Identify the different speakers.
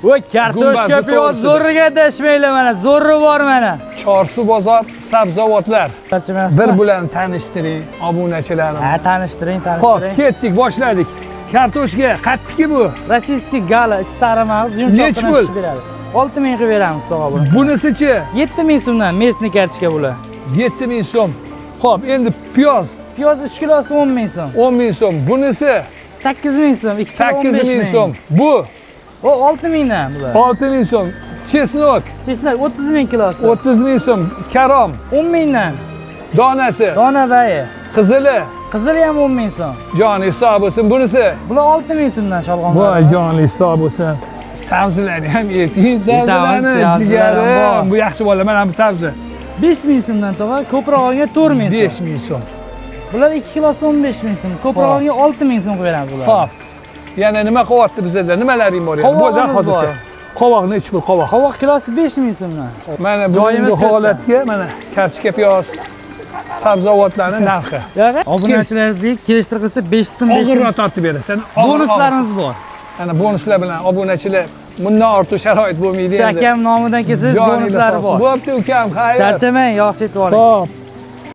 Speaker 1: Voy, kartoshka,
Speaker 2: Gumbazi
Speaker 1: piyoz
Speaker 2: to'g'risida.
Speaker 1: Zo'riga adashmanglar, mana zo'ri bor mana.
Speaker 2: Chorsu bozor, sabzavotlar.
Speaker 1: Charchamayapsizmi?
Speaker 2: Bir bularni tanishtiring obunachilarimiz.
Speaker 1: Ha, tanishtiring,
Speaker 2: Xo'p,
Speaker 1: tanishtiring.
Speaker 2: Ketdik, boshladik. Kartoshka qattiki bu?
Speaker 1: Российский Gala, ichi sari mag'iz,
Speaker 2: Nechi
Speaker 1: yumshoqqina
Speaker 2: pul?
Speaker 1: pishib beradi. 6000 qilib beramiz, tog'a, buni.
Speaker 2: Bunisichi?
Speaker 1: 7000 so'mdan местный kartoshka bular.
Speaker 2: 7000 so'm. Xo'p, endi piyoz.
Speaker 1: Piyoz 3 kilosi 10 ming so'm.
Speaker 2: 10 ming so'm. Bunisi?
Speaker 1: 8 ming so'm, 2 kilo
Speaker 2: 8
Speaker 1: 15
Speaker 2: ming
Speaker 1: ming.
Speaker 2: So'm. Bu
Speaker 1: O 6 mingdan bular.
Speaker 2: 6 ming so'm. Чеснок?
Speaker 1: Чеснок 30 ming kilosi.
Speaker 2: 30 ming so'm. Karom?
Speaker 1: 10 mingdan.
Speaker 2: Donasi.
Speaker 1: Dona bayi.
Speaker 2: Qizili?
Speaker 1: Qizili ham 10 ming so'm.
Speaker 2: Joni sog' bo'lsin. Bunisi?
Speaker 1: Bular 6 ming so'mdan sholg'omlar.
Speaker 2: Voy, joni sog' bo'lsin. Sabzilarni ham eting, sabzilarni,
Speaker 1: Yetamiz, sabzilar ham
Speaker 2: jigarim.
Speaker 1: bor.
Speaker 2: Bu yaxshi bola, mana bu sabzi.
Speaker 1: 5 ming so'mdan, tog'a, ko'proq olgan 4 ming so'm.
Speaker 2: 5 ming so'm.
Speaker 1: Bular 2 kilosi 15 ming so'm. Ko'proq olgan 6 ming so'm qilib beramiz bularni.
Speaker 2: Xo'p. Yana nima qilyapti bizada? Nimalaring bor yana? Bo'ldi
Speaker 1: Qovog'imiz
Speaker 2: hozircha.
Speaker 1: bor.
Speaker 2: Qovoq nechi pul qovoq?
Speaker 1: Qovoq kilosi 5 ming so'mdan.
Speaker 2: Mana
Speaker 1: Joyimiz
Speaker 2: bugungi
Speaker 1: katta.
Speaker 2: Holatga mana kartoshka, piyoz, sabzavotlarni narxi.
Speaker 1: Yo'q, obunachilarimizga kelishtirib qilsa 5 so'm, 5 so'm.
Speaker 2: Og'irroq tortib berasan. Og'ir,
Speaker 1: Bonuslarimiz bor.
Speaker 2: og'ir. Ana bonuslar bilan obunachilar, bundan ortiq sharoit bo'lmaydi
Speaker 1: Shu
Speaker 2: endi.
Speaker 1: akam nomidan kelsangiz,
Speaker 2: Joninglar
Speaker 1: bonuslari
Speaker 2: sog'
Speaker 1: bor.
Speaker 2: Bo'pti ukam, xayr.
Speaker 1: Charchamang, yaxshi yetib oling.
Speaker 2: Xo'p.